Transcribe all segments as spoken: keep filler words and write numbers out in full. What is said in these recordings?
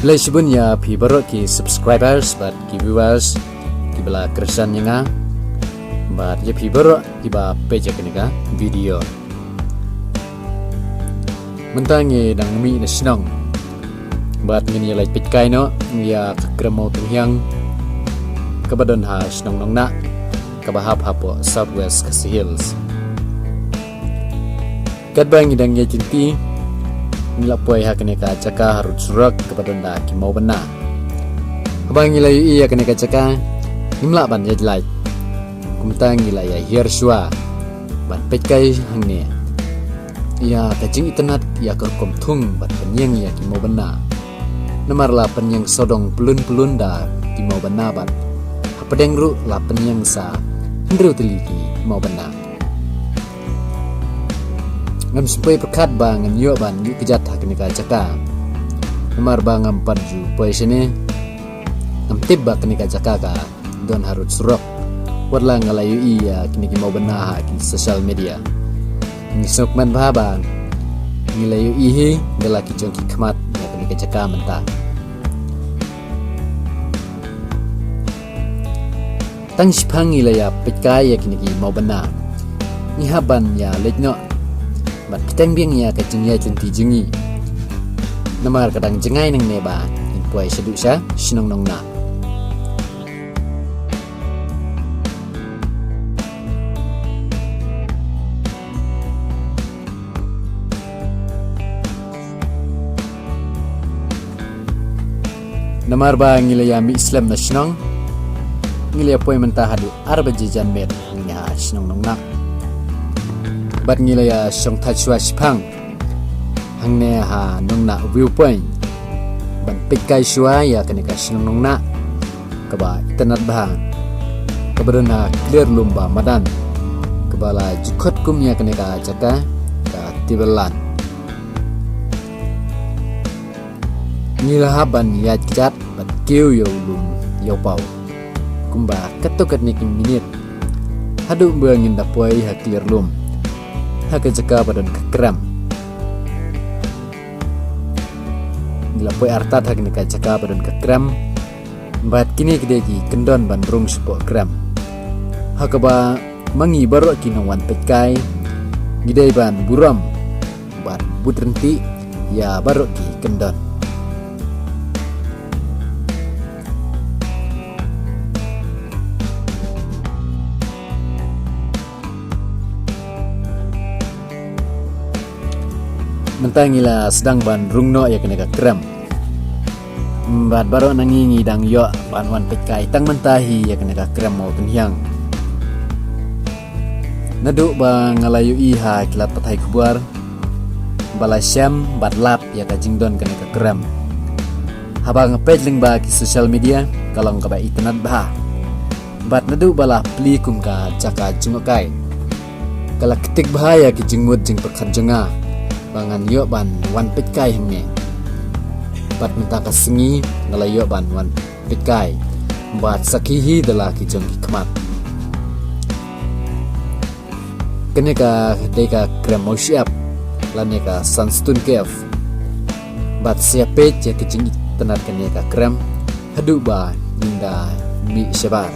Khublei shibun ïa phi baroh ki subscribers bad ki viewers kiba la kyrshan ïa nga, bad ïa phi baroh kiba peit ïa kane ka video. Mynta ngi dang mih na shnong bad ngin ïa leit peitkai noh ïa ka krem Mawtynhiang kaba don ha shnong Nongnah, kaba hap hapoh South West Khasi Hills. Katba ngi dang ïaid lynti, ngi la poi ha kane ka jaka harud surok kaba don da ki mawbynna. Haba ngi la ïohi ïa kane ka jaka, ngim lah ban ïaid lait. Kumta ngi la ïa hiar shuwa ban peitkai hangne ïa ka jingitynnad ïa ka rukom thung bad pynïeng ïa ki mawbynna. Namar la pynïeng sawdong pyllun pyllun da ki mawbynna bad hapdeng ruh la pynïeng sa hynriew tylli ki mawbynna. Ngam sngewpoi pyrkhat ba ngan ïoh ban ïuh kjat ha kane ka jaka. Namar ba ngam pat ju poi shane. Ngam tip ba kane ka jaka ka don harud surok. Watla nga la ïohi ïa kine ki mawbynna ha ki social media. Ngi sngewkmen bha ba ngi la ïohi hi da la ki jong ki khmat ïa kane ka jaka mynta. Tang shiphang ngi la ïa peitkai ïa kine ki mawbynna, ngi hap ban ïa leit noh bad bteng biang ïa ka jingïaid lynti jong ngi. Namar ka dang jngai nangne ba ngin poi shaduh sha shnong Nongnah. Namar ba ngi la ïa mih slem na shnong, ngi la ïa poi mynta haduh ar baje janmiet hangne ha shnong Nongnah. Bad ngi la ïa shong thait shuwa shiphang hangne ha Nongnah View Point ban peitkai shuwa ïa kane ka shnong Nongnah kaba itynnad bha, kaba don ha kliar lum ba madan, kaba la ju khot kum ïa kane ka jaka ka Table Land. Ngi la hap ban ïaid kjat bad kiew ïa u lum ïa u paw kumba katto katne ki minit haduh ba ngin da poi ha kliar lum, ha ka jaka ba don ka krem. Ngi la poi artat ha kane ka jaka ba don ka krem. Bad kine ki dei ki kyndon ban rung shapoh krem. Ha kaba ma ngi baroh ki nongwan peitkai ngi dei ban burom bad bud ryntih ïa baroh ki kyndon. Mynta ngi la sdang ban rung noh ïa kane ka krem. Bad baroh na ngi ngi dang ïoh ban wan peitkai tang mynta hi ïa kane ka krem Mawtynhiang. Naduh ba nga la ïohi ha ki lad pathai khubor ba la shem bad lap ïa ka jingdon kane ka krem. Haba nga peit lyngba ki social media ka long kaba itynnad bha. Bad naduh ba la plie kum ka jaka jngohkai, ka la ktik bha ïa ki jingmut jingpyrkhat jong nga ba ngan ïoh ban wan peitkai hangne. Bad mynta ka sngi nga la ïoh ban wan peitkai bad sakhi hi da la ki jong ki khmat. Kane ka dei ka krem Mawshyiap lane ka Sandstone Cave. Bad sa ïa peit ïa ka jingitynnad kane ka krem haduh ba ngin da mih shabar.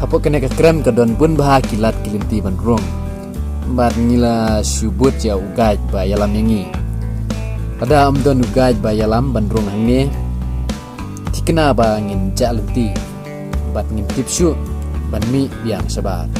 Hapoh kane ka krem ka don bun bha ki lad ki lynti ban rung. Bad ngi la shu bud ïa u guide ba ïalam ïa ngi. Lada ym don u guide ba ïalam ban rung hangne, te Kane ba ngin jah lynti bad ngin tip shuh ban mih biang shabar.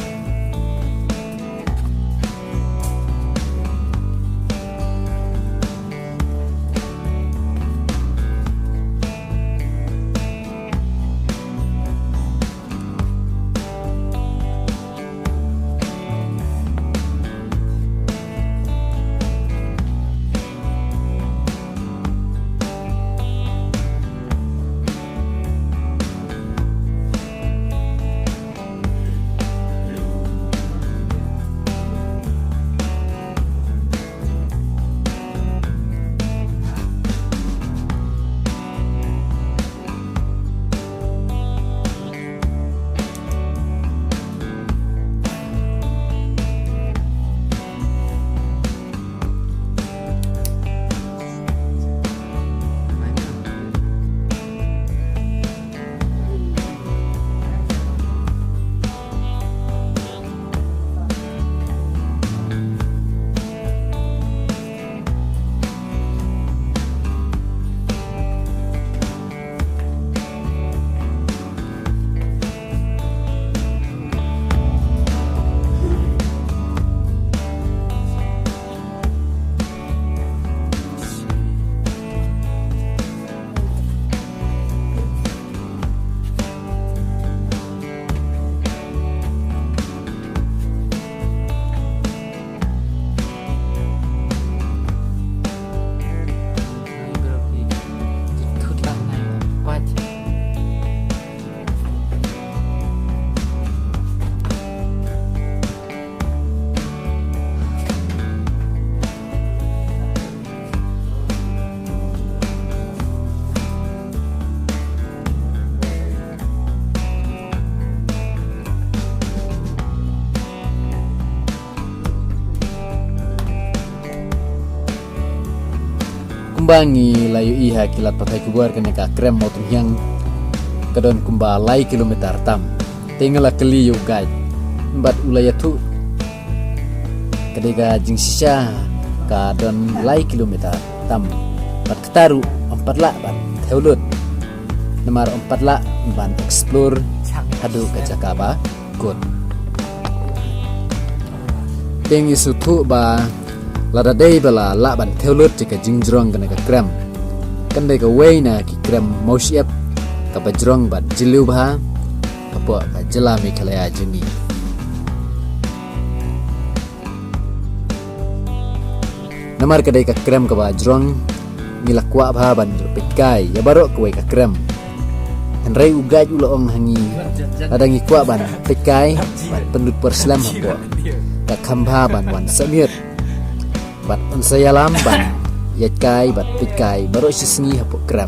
Kumba ngi la ïohi ha ki lad pathai khubor, kane ka krem Mawtymhiang ka don kumba lai kilometer tam. Te nga la kylli ïa u guide bad u la ïathuh ka dei ka jingshisha ka don lai kilometer tam. Bad kata ruh ym pat lah ban thew lut, namar ym pat lah ban explore haduh ka jaka ba kut. Te ngi sngewthuh ba lada dei ba la lah ban thew lut ïa ka jingjrong kane ka krem, kan dei kawei na ki krem mawshyiap kaba jrong bad jylliew bha hapoh ka jylla Meghalaya jong ngi. Namar ka dei ka krem kaba jrong, ngi la kwah bha ban peit kai ïa baroh kawei ka krem. Hynrei u guide u la ong ha ngi, lada ngi kwah ban peit kai bad pynlut por slem hapoh, ka kham bha ban wan sahmiet bad yn sa ïalam ban ïaid kai bad peit kai baroh shi sngi hapoh krem.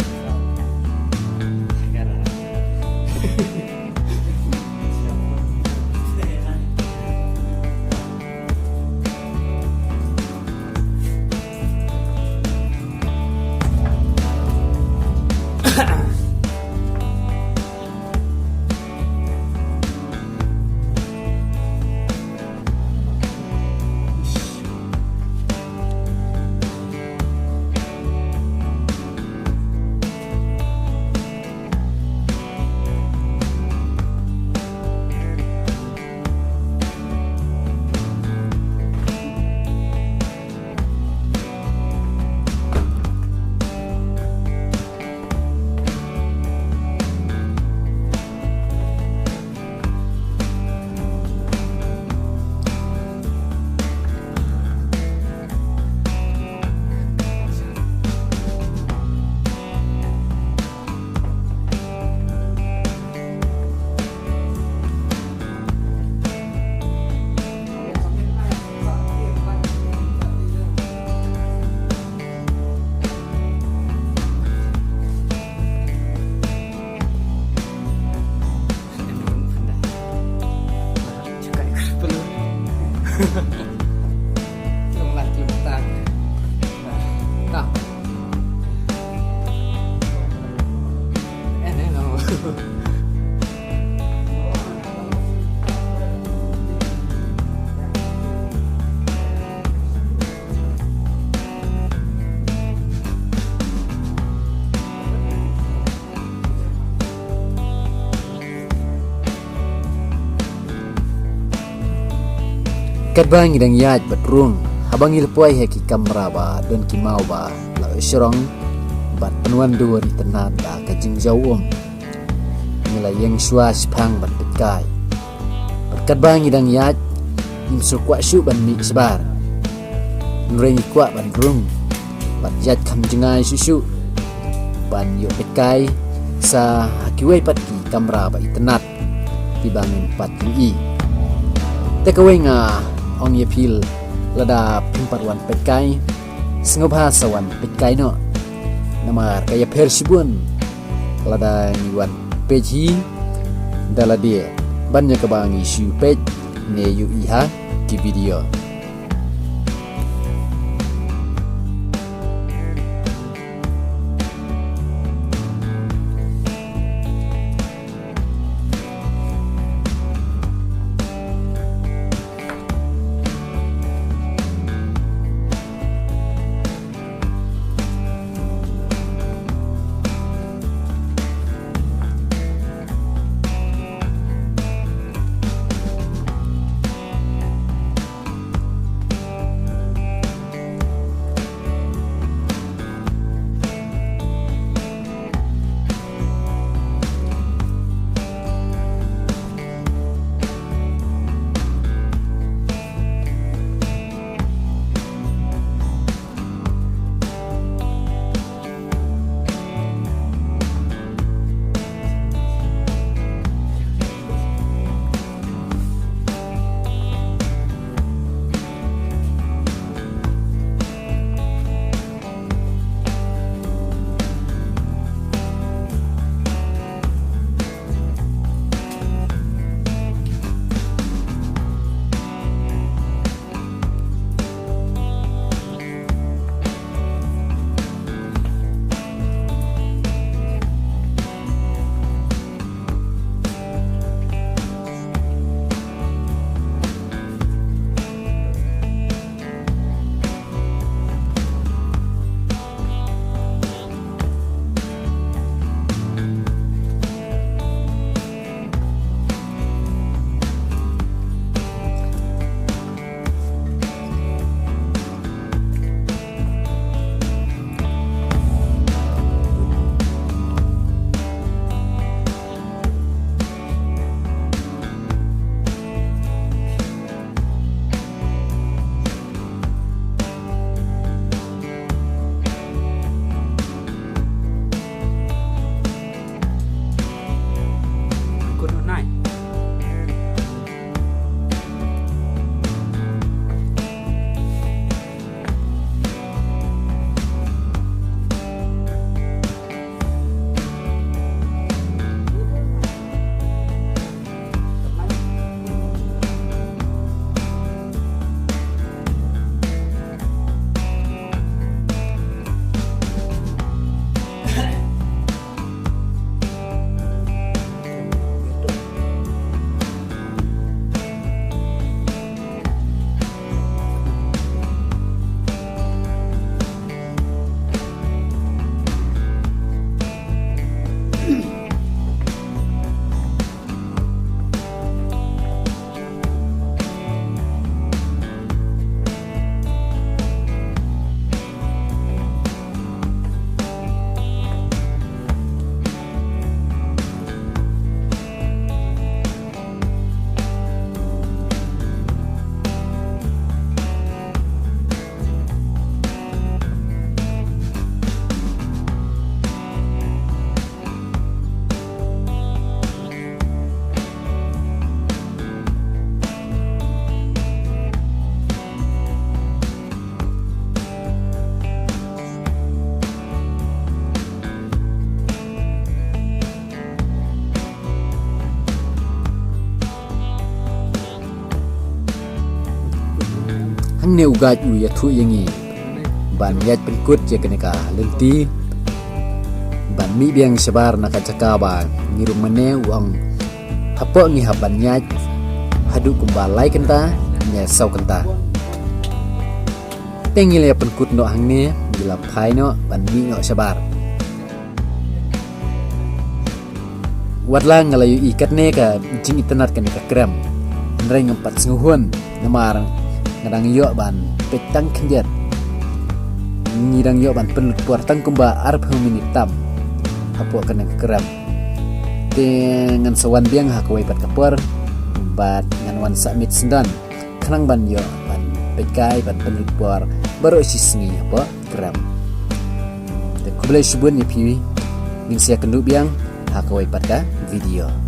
Katba ngi dang ïaid bad rung, haba ngi la poi ha ki kamra ba don ki maw ba la shrong bad pynwandur itynnad da ka jingjaw um, ngi la ïeng shuwa shaphang ban peitkai. Bad katba ngi dang ïaid, ngim sngewkwah shuh ban mih shabar. Hynrei ngi kwah ban rung bad ïaid kham jngai shuh shuh ban ïoh peitkai sa ha kiwei pat ki kamra ba itynnad kiba ngim pat ïohi. Te kawei nga ong ïa phi, lada phim pat wan peitkai, sngewbha sa wan peitkai noh. Namar ka ïapher shibun lada ngi wan peit hi da lade ban ïa kaba ngi shu peit ne ïohi ha ki video. Hangne u guide u ïathuh ïa ngi ban ïaid pynkut ïa kane ka lynti ban mih biang shabar na ka jaka ba ngi rung mynne. U ong hapoh ngi hap ban ïaid haduh kumba lai kynta ne saw kynta. Te ngi la ïa pynkut noh hangne, ngi la phai noh ban mih noh shabar. Watla nga la ïohi katne ka jingitynnad kane ka krem, hynrei ngam pat sngewhun namar Nga dang ïoh ban peit tang khyndiat. Ngi dang ïoh ban pynlut por tang kumba arphew minit tam hapoh kane ka krem. Te ngan sa wan biang ha kawei pat ka por bad ngan wan submit syndon khnang ban ïoh ban peit kai ban pynlut por baroh shi sngi hapoh krem. Te khublei shibun ïa phi, ngin sa ïakynduh biang ha kawei pat ka video.